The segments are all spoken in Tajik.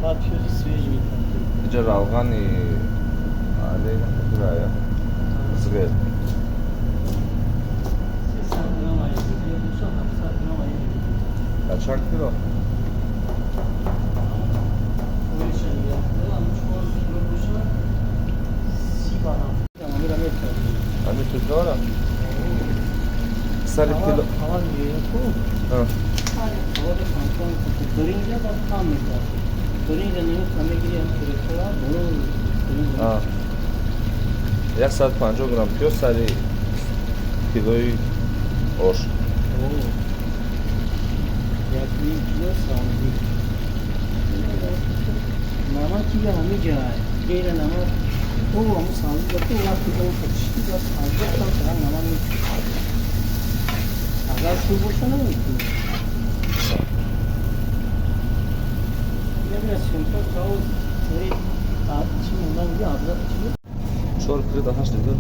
Баъд пиёзи свежий мепартоӣ. Иҷа равғани алейна хатирая. Зғер. 300 грамм ай зғер боша, 700 грамм ай. А чанд кило? Оиша нигоҳ кун, ам 4 кило боша, 30 ба 70. Амира метавонӣ. Ами тузора? Сари кило. Аввал мегӯяд ку. Аввал контрол мекунӣ. Биринҷа баъд кам мекард. Биринҷа нигоҳ мегирӣ, ам кирекора, боло биринҷа. 150 грамм пиёз сари килои ош. 1.5 кило сабзӣ. Намак ига ҳамиҷа гейра намак о ҳаму сабзӣ ба ту вақти об кашидӣ, ба сабзӣ камтарак намак мечӯшӣ. Агар шӯр боша, намекунӣ. Бира съёмка кав сари чӣ монда буди, абза чӣ буд? 4 кило да 8 литр.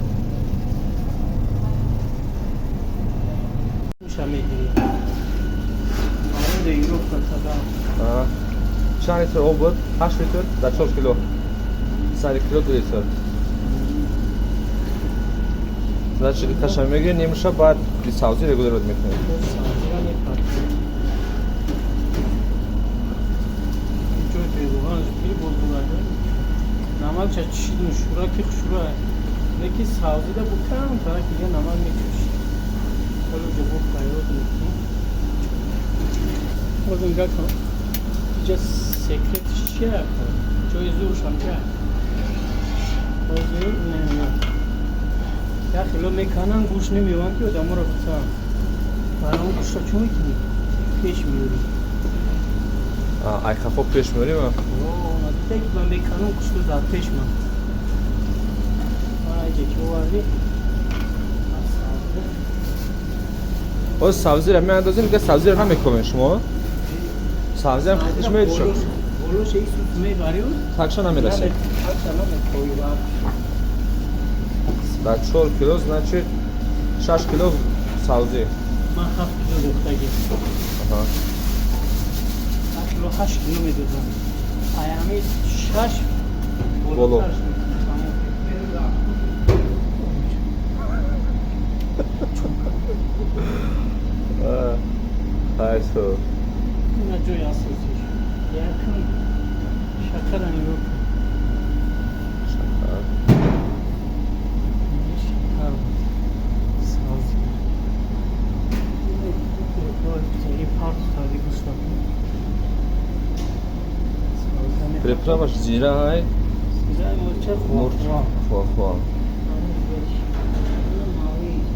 Муша мегирӣ. Барои регулировка кардан. Чанд литр об буд? 8 литр дар 4 кило. Сари кило 2 литр. Значит, каша мегирӣ, нимша, баъд сабзӣ регулировать мекунӣ. Сабзиро мепартоӣ. Ҷои беруғанаш гири, боз бугардон. Намакша чишидум, шӯра ки хушрӯа. Леки сабзида бу камтарак дига намак мечӯшӣ. Ҳоло ҷо бо тайёр мекунӣ. Боз нигоҳ кун. Иҷа секретиш чия? Ҷои зуршам чия? Ҳозир не, не. Як хело меканан, гӯшт намеёванд, ки одаморо битан. Барои он гӯшта чӣ мекунӣ? Пеш меёрӣ. Ай хафо пеш меорим? Надида ки ман меканам, гӯштро дар пеш ман. Ман айҷа ки овардӣ? Аз сабзӣ. Ҳозир сабзиро меандозем, дига сабзиро намекобем шумо? Сабзиам хитиш мечӯшад. Болоша исут мебарӣ. Такша намерасем. Такша намекови баъд. Дар 4 кило, значит, 6 кило сабзӣ. Ман 7 кило духтагӣ. 7 кило, 8 кило медодам. Ай ҳами 6 Боло. болотарш мекунам. Тамом. Хайсо. Ина ҷои асосиш. Якум шакара нигоҳ кун. Шакар. Инҷа шакар буд. Сабзӣ. Парт карди гӯшта. Приправаш зира ҳай? Зира, мурча, Мурч. хуа. Хуа. Мавиз.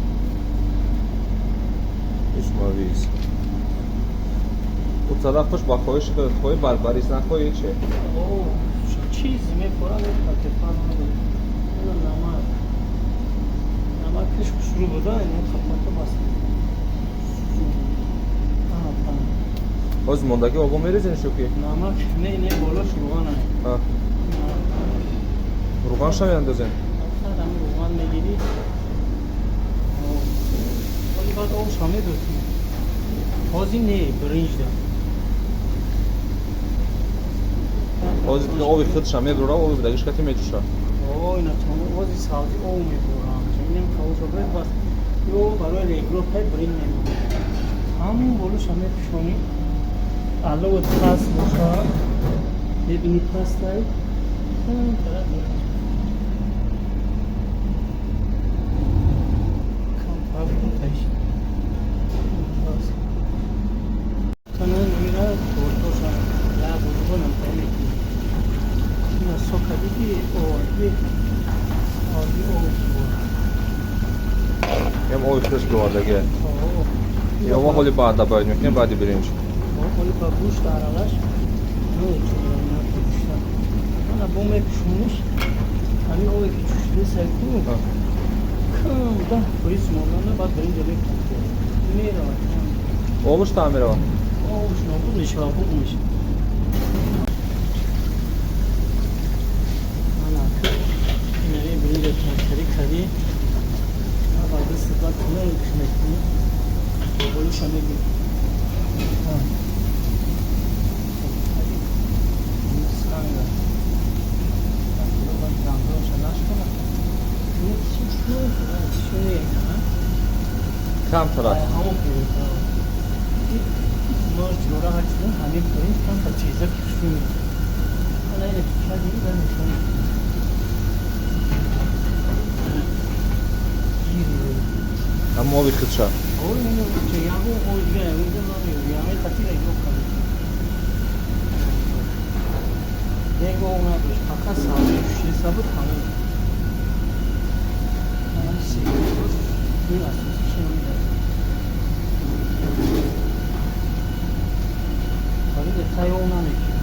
Иш мавиз. У тарафаш ба хоҳиши худат хоҳӣ барбарис, нахоҳӣ че? О, чизи мефора, мепате, фарқ надорад. Ина намак. Намакаш хушрӯ буда, ина қапака баст. Ана пан. Ҳозир мондагӣ обо мерезем шо ки? Намак не, не, болош равған. Руғанша меандозем? Фақат ҳамин равған мегирӣ. Вале баъд обша медодӣ. Ҳозир не, биринҷ да. Ҳозир дига оби худша мебурра, оби будагиш кати мечӯша. О, ина тамом, ҳозир сабзӣ об мебурам. Инем кавоша бред бас. Ё барои регулировка биринҷ мемонад. Ҳамун болоша мепӯшонӣ. Алло пас боша. Мебинӣ, пастай. Тараф мекашӣ. Камтар кунташ. Пас. Танан мира тортоша. Я бургонам мекунӣ. Ина сока диди, оварди. Оварди, об бур. Ям оби худаш бировардаги. Ё мо ҳоли баъд добавить мекунем, баъди биринҷ. Ҳоли ба гӯшт аралаш намечӯшта. Ана бо мепӯшониш, ҳамин обе ки чӯшида сайку, кам 10% мондана, баъд биринҷа мепартоӣ. Меравад. Обуш таъм меравад? Обуш нобуд мешавад, буғ мешавад. Ана инами биринҷа таркарӣ кардӣ, ба дастат баъд тунукш мекунӣ, болоша мегирӣ. Камтарак. Ҳамон пиринҷ. Мо ҷора ҳачидем, ҳамин пиринҷ камтар чиза ки хушбӯ меояд. Ана ина ки кардем, ина нишон гири. Ҳамон оби худша. Ой, ино ча ягон ой дига ягон ҷо намеёбӣ. Ҳамин хатира ино кардем. Дег об надошт, фақат сабзи шиса буд ҳамин. Ҳамин себ бӯи асосиша намедад. Барои тай об намекунем.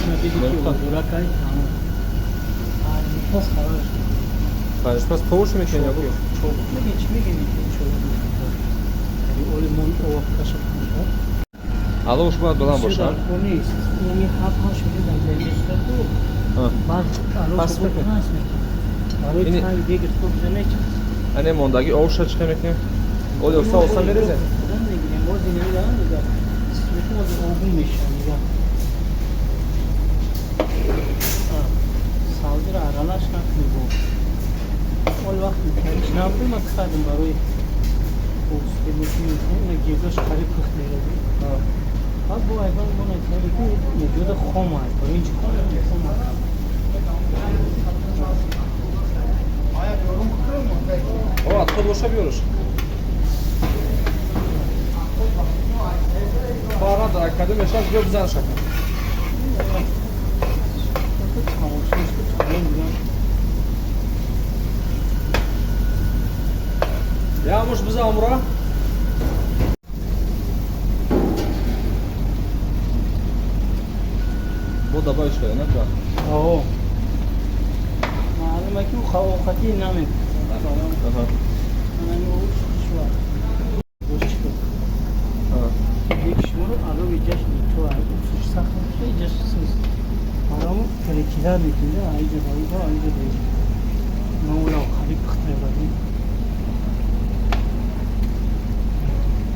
Ина диди ки озуракай тамом. Пас хабар шуд. Пас повуш мекунем ё ки? Чобук мегӯем, чӣ мегӯем, чобук мегӯем. Оли мон об каша кунад. Аловш бояд баланд бошад. Даркор нест. Ини ҳафт ҳашт шуда дар ҷайбеста ку. Баъд алов пас мекунем. Барои таи деги хуб намечасп. Ане мондаги овша чӣ мекунем? Оли оста оста мерезем? Мегирем. Бози намедонам дига. Бози огун мешавад дига. Савзиро аралаш накунӣ бо. Ол вақт ҳеч набуд, ман кардам барои ина гирдош қариб пухт меради. Баъд бо айван мо натиҷа ки гирда хом аст. Барои ин чӣ хом аст? О, отход боша биёрш. Пара дар академия шаш биё бизан шака. Я муш бизан умра? Бо добавиш кардем, на ка? О. Маълум ки овқати намекунад. Аҳа. Ана ӯ шуа. Бош чӣ? Як шуморо алови ҷашн то усуш сахт мешавад, ҷашн сус. Марамо перекида мекунад, айҷа ба иҷа, айҷа ба иҷа. Ма ула қариб пухт мебарем.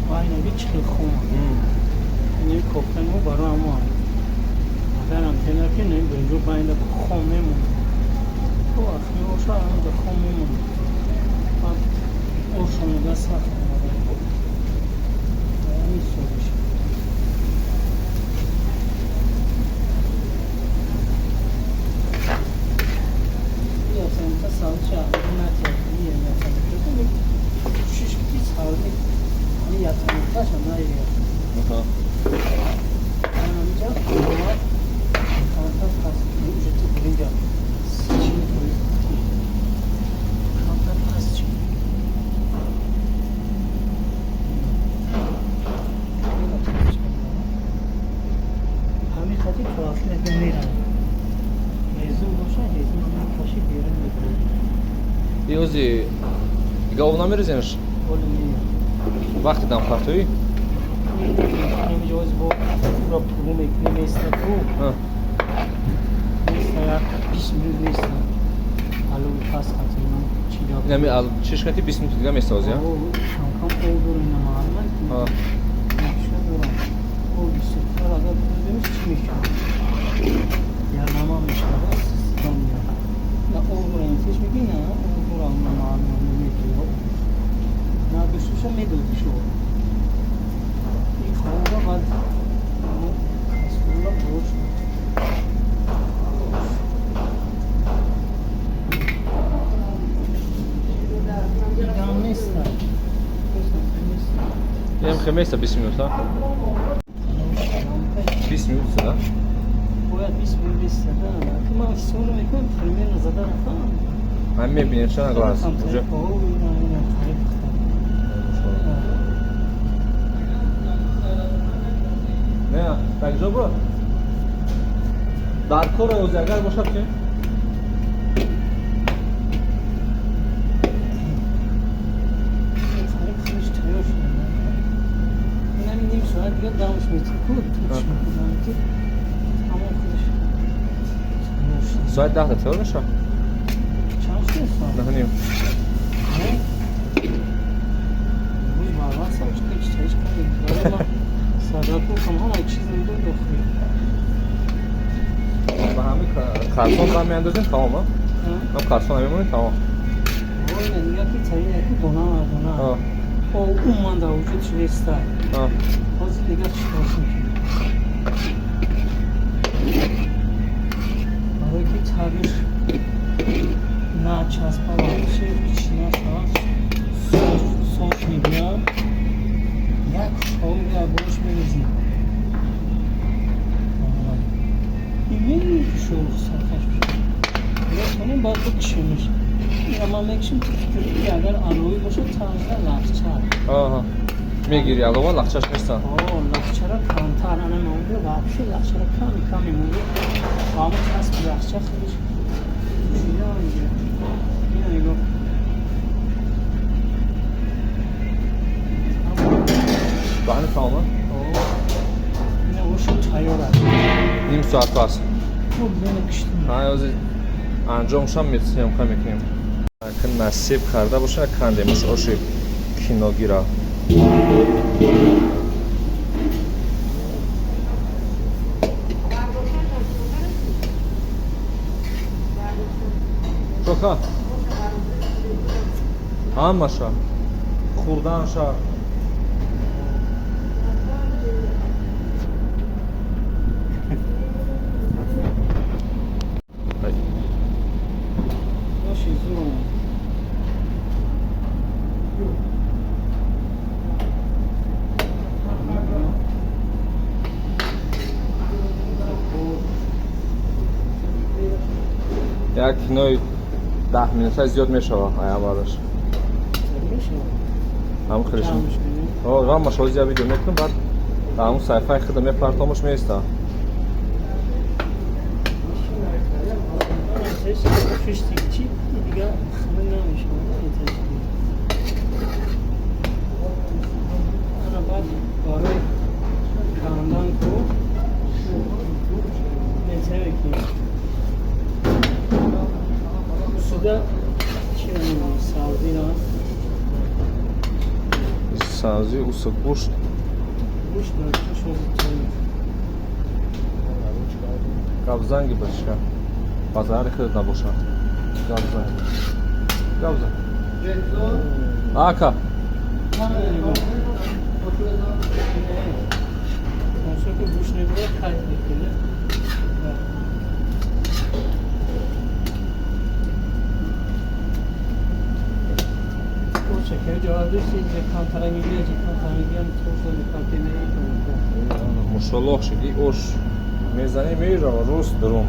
Ва инаги чӣ хел хом аст. Ин кофтани мо барои ҳамо аст. Агарам тена ки не бинҷо байнда хом мемонад. То ахир оша ҳамда хом мемонад. Баъд ош омода сахт омода. Ҳамин созиш. Ясанта савзи натия, ясанта. Кӯшиш ки савзи ҳамин ясанташа наёяд. Ҳаминҷа омад камтар пас уже ту биринҷа 40% пухтӣ. Камтар пас чи. Ҳамин хати то ахир агар меравад. Ҳезум бошад, ҳезум мекаши берун мебарад. Иози дига об намереземш? Оли не. Вақти дампартоӣ? Ҳаминҷо ози бо ура пуру мекунем, места ку. Места як 20 минут места. Алови пас хати ман чӣ даб. Инами чиш хати 20 минут дига места ози, а? Камкам об дорам, ина маълум аст. Нақша дорам. Об бисёртар агар биреземш чӣ мешавад? Ярнама мешавад, сидон меяд. На об дорам, фиш мегӣ, на об дорам, на маълум мекунам. На дӯстуша медодиш об. Ин ховра баъд касула бош. Дигам неста. Инам хе места 20 минут, а? 20 минут да? Бояд 20 минут места, да. Ки ман ҳисоб намекунам, примерно зада рафтам. Ман мебинем чанд глаз уже. Ина қариб пухтам. Не, так ҷо буд? Дар кор ози агар бошад чи? Қариб худаш тайёр шуд. Инами ним соат дига дамаш метику, туч мекунам ки тамом худаш тайёр шуд. Соат 10 тайёр мешавад? Чанд шуд соат? 9:30. Рӯз барвақт сар шуд, ҳеч таиш кардем. Барои ман садаку кам ҳама чиз медод дохили. Ба ҳамин картон дам меандозем, тамом, а? Ҳам картон мемонем, тамом. Ой, дига ки таи яки дона дона. Умуман дар вуҷудш нестай. Ҳозир дигар чӣ кор мекунем? Барое ки тагиш начаспа, вообще чӣ нашавад, сош мебиёд. Як шоми болош мерезем. Ин шӯх саркаш метавонем, баъд бикшемш. Ина ман мекшем, ту фикр, агар аловӣ бошад, танза лахча. Мегири алова, лахчаш неста. Лахчара камтар ана мемонди, вообще лахчара ками кам мемонди. Ҳама часби лахча худаш пӯшида мегирад. Ина нигоҳ. Баҳни тамома? Ина ошу тайёр аст. Ним соат пас. Хуб, бина, киштем. Ҳозир анҷомшам съёмка мекунем. Ки насиб карда боша, кандемуш оши киногира. Шоха ҳамаша хурданша. Оши зур. Як кинои 10 минута зиёд мешава аямараш. Ҳам хелеш ҳамаш ҳозир видео мекунам, баъд дар ҳамун саҳифаи худа мепартомаш, меиста. Чи дига хунук намешавад. Ана баъд барои кандан ку метаве ки суда чи мемонем, савзира. Савзи, уса, гӯшт. Гӯшт шози. Гавзанги бачка, ба зарари худат набошад. Гавзанг, гавзанг, ака. Ки гӯшт мебурад, кайф мекунад. Камтара мегирад, камтара мегирам, тоза мекардем. Мушоллоҳ шид, и ош мезанем, мерава рост дурум.